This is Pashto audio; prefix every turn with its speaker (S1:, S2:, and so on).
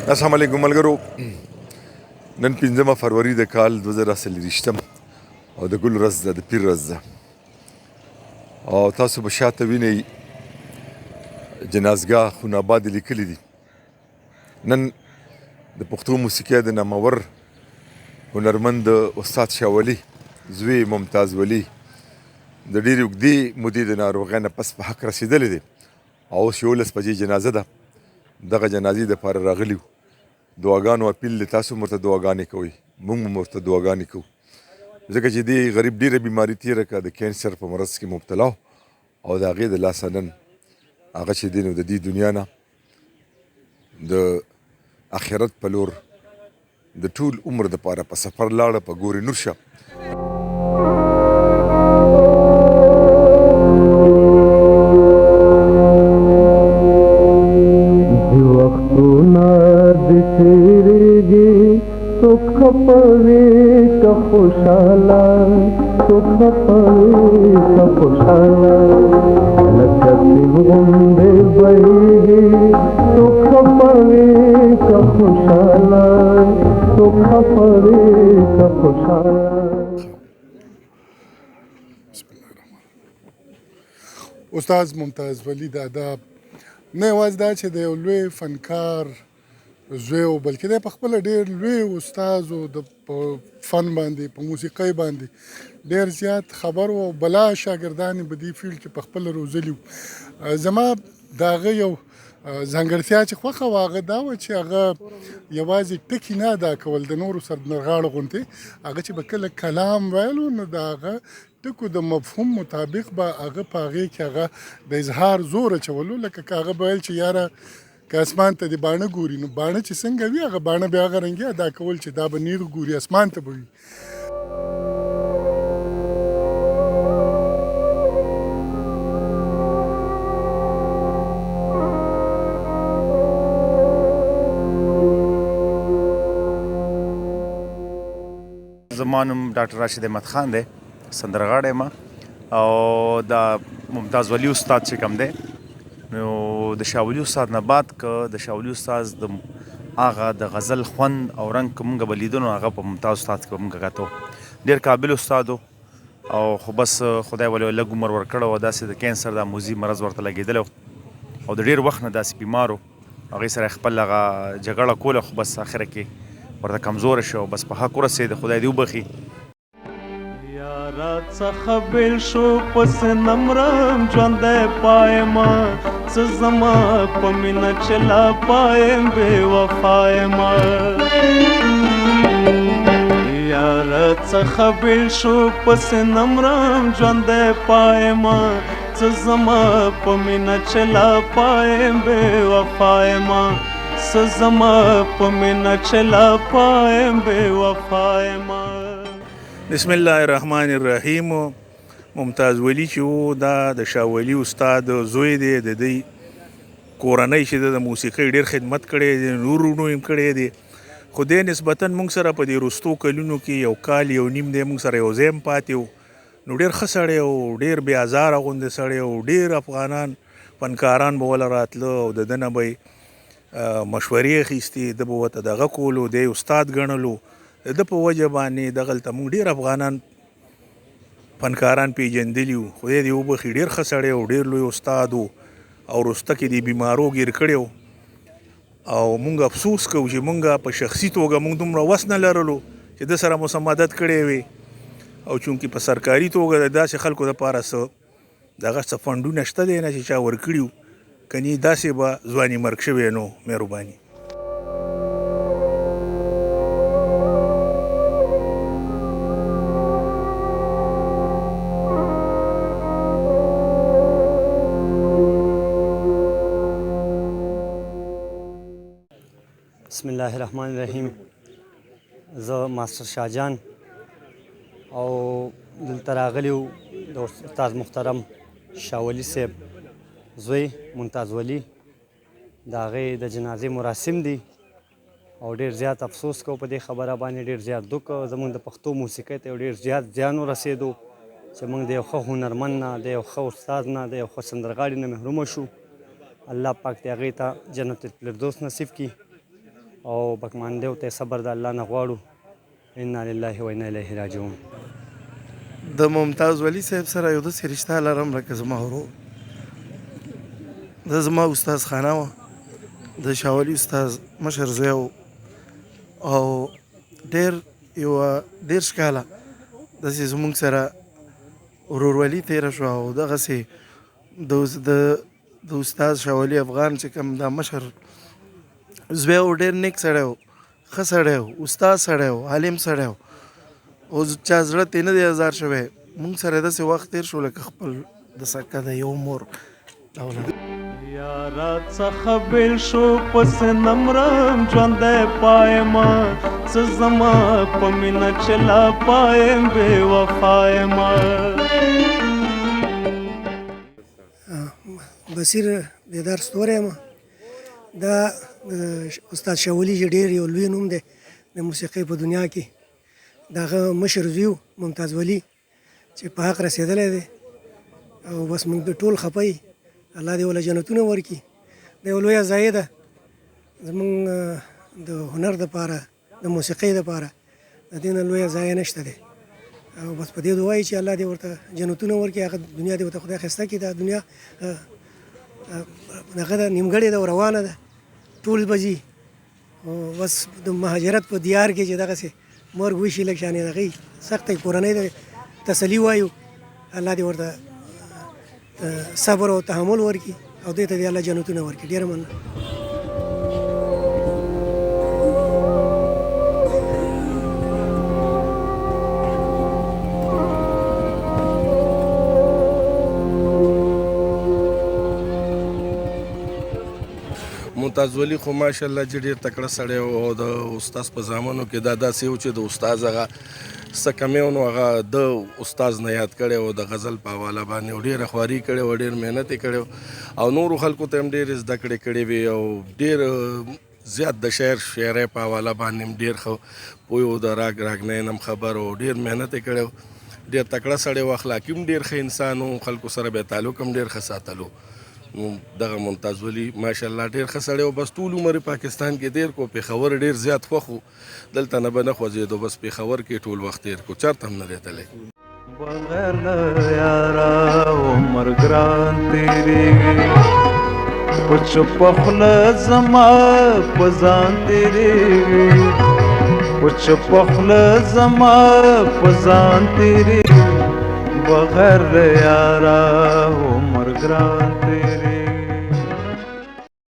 S1: السلام علیکم ملګرو. نن 5 فروری د کال 2023 او د ګل ورځ ده، د پیر ورځ ده او تاسو به شاته وینئ جنازګاه خون آباد لیکلي دي. نن د پښتو موسیقۍ د نامور هنرمند استاد شاه ولي زوی ممتاز ولي د ډېرې اوږدې مودې د ناروغۍ نه پس په حق رسېدلی دی او اوس 11 بجې جنازه ده. دغه جنازې دپاره راغلي وو. دعاګانو اپیل دی، تاسو هم ورته دعاګانې کوئ، موږ هم ورته دعاګانې کوو، ځکه چې دې غریب ډېره بیماري تېره کړه، د کینسر په مرض کې مبتلا او د هغې د لاسه نن هغه چې دی نو د دې دنیا نه د اخرت په لور د ټول عمر دپاره په سفر لاړه، په ګورې نور شه.
S2: وختونه دې تېرېږي، څوک خفه وي که خوشحاله، څوک خفه وي که خوشحاله، لکه سیند غوندې بهېږي، څوک خفه وي که خوشحاله، څوک خفه وي که خوشحاله.
S3: استاد ممتاز ولي دادا نه یوازې دا چې د یو لوی فنکار زوی و، بلکې دی په خپله ډېر لوی استاد و، د په فن باندې، په موسیقۍ باندې ډېر زیات خبر و او بلا شاګردان یې په دې فیلډ کې په خپله روزلي وو. زما د هغه یو ځانګړتیا چې خوښه وه هغه دا وه چې هغه یوازې ټکي نه ادا کول د نورو سندرغاړو غوندې، هغه چې به کله کلام ویلو نو د هغه ټکو د مفهوم مطابق به هغه په هغې کې هغه د اظهار زور اچولو. لکه که هغه به ویل چې یاره که اسمان ته دې باڼه ګوري، نو باڼه چې څنګه وي هغه باڼه بیا هغه رنګې ادا کول چې دا به نیغ ګوري اسمان ته به وي.
S4: زما نوم ډاکټر راشد احمد خان دی، سندرغاړی یم او د ممتاز ولي استاد چې کوم دی نو د شاه ولي استاد نه بعد که د شاه ولي استاد د هغه د غزل خوند او رنګ که مونږ به لیدو نو هغه په ممتاز استاد کې به مونږ کتو. ډېر قابل استاد و او خو بس خدای ولې لږ عمر ورکړی و، داسې د کینسر د موذي مرض ورته لګېدلی او د ډېر وخت نه داسې بیمار و، هغې سره خپل هغه جګړه کوله، خو بس اخره کې ورته کمزوری شو او بس په حق ورسېد. خدای دې وبخښي.
S2: یاره څخه بېل شو پسې نه مرم ژوندی پایمه، څه زما په مینه چې لا پایم بې وفا یمه. یاره څخه بېل شو پسې نه مرم ژوندی پایمه، څه زما په مینه چې لا پایم بې وفا یمه، څه زما په مینه چې لا پایم بې وفا یمه.
S5: بسم الله الرحمن الرحیم. ممتاز ولي چې و دا د شاه ولي استاد زوی دی، د دې کورنۍ چې د موسیقۍ ډېر خدمت کړی دی، نور وروڼو یې هم کړی دی، خو دی نسبتاً موږ سره په دې وروستو کلونو کې یو کال یو نیم دی موږ سره یو ځای هم پاتې و، نو ډېر ښه سړی و، ډېر بې ازاره غوندې سړی و، ډېر افغانان فنکاران به وله راتله او د ده نه به یې مشورې اخیستې، ده به ورته دغه کولو، دی یې استاد ګڼلو. د ده په وجه باندې دغلته موږ ډېر افغانان فنکاران پېژندلي وو. خدای دې وبخښي، ډېر ښه سړی و، ډېر لوی استاد و او وروسته کې دې بیمارو ګیر کړی و او موږ افسوس کوو چې موږ په شخصي توګه موږ دومره وس نه لرلو چې ده سره مو څه مدد کړی وي، او چونکې په سرکاري توګه د داسې خلکو دپاره څه دغه څه فنډونه شته دی نه چې چا ورکړي وو، کني داسې به ځواني مرګ شوی نو. مهرباني.
S6: بسم الله الرحمن الرحیم. زه ماستر شاهجان او دلته راغلی وو د استاد محترم شاه ولي صاحب زوی ممتاز ولي، د هغې د جنازې مراسم دي او ډېر زیات افسوس کوو په دې خبره باندې، ډېر زیات دک زموږ د پښتو موسیقۍ ته یو ډېر زیات زیان ورسېدو چې موږ د یو ښه هنرمند نه، د یو ښه استاد نه، د یو ښه سندرغاړي نه محرومه شو. الله پاک دې هغې ته جنت الفردوس نصیب کړي. او بکماندیو ته صبر د الله نه غواړو. انا لله و انا الیه راجعون.
S7: د ممتاز ولي صاحب سره یو داسې رشته لرم لکه زما ورور. د زما استاد خانه وه، د شاولي استاد مشر زوی و، او ډېر یو 30 کاله داسې زموږ سره ورورولي تېره شوه. او دغسې د استاد شاولي افغان چې کوم دا مشر زوی و، ډېر نیک سړی و، ښه سړی و، استاد سړی و، عالم سړی و، او چا زړه ترې نه دی ازار شوی. موږ سره داسې وخت تېر شو لکه خپل د سکه د یو مور اولاد.
S2: یارا څخه بېل شو پسې نه مرم ژوندی پایمه، څه زما په مینه چې لا پایم بې وفا یمه.
S8: بصیر بیدار ستوری یم. دا استاد شاولي چې ډېر یو لوی نوم دی د موسیقۍ په دنیا کې، د هغه مشر زوی ممتاز ولي چې په حق رسېدلی دی، او بس موږ ټول خفه یو. الله دې وله جنتونه ورکړي. دا یوه لویه ضایع ده زموږ د هنر دپاره، د موسیقۍ دپاره، د دې نه لویه ضایع نشته دی. او بس په دې دعا یې چې الله دې ورته جنتونه ورکړي، هغه دنیا دې ورته خدای ښایسته کړي. دا دنیا هغه ده نیمګړې ده او روانه ده، ټول به ځي. او بس د مهاجرت په دیار کې چې دغسې مرګ وشي لږ شانې هغې سخته کورنۍ ده تسلي وایو، الله دې ورته صبر او تحمل ورکړي او دې ته دې الله جنتونه ورکړي. ډېره مننه.
S9: ممتاز ولي خو ماشاءالله چې ډېر تکړه سړی و، او د استاد په زامنو کې دا داسې و چې د استاد هغه څه کمی و نو هغه د استاد نه یاد کړی و، د غزل په حواله باندې، او ډېره خواري کړې وه، ډېر محنت یې کړی و، او نورو خلکو ته هم ډېرې زده کړې کړې وې، او ډېر زیات د شعر شاعرۍ په حواله باندې هم ډېر ښه پوه و، د راګ راګنۍ نه هم خبر و، ډېر محنت یې کړی و، ډېر تکړه سړی و، اخلاقي هم ډېر ښه انسان و، خلکو سره به یې تعلق هم ډېر ښه ساتلو. نو دغه ممتاز ولي ماشاءالله ډېر ښه سړی و. بس ټول عمر یې پاکستان کې تېر کړو، پېښور ډېر زیات خوښ و، دلته نه به نه خوځېدو، بس پېښور کې ټول وخت تېر کړو، چېرته هم نه دی تللی.
S2: بغیر له یاره عمر ګران تېرېږي، په چوپه خوله زما په ځان تېرېږي، په چوپه خوله زما په ځان تېرېږي، بغیر له یاره عمر ګران تېرېږي.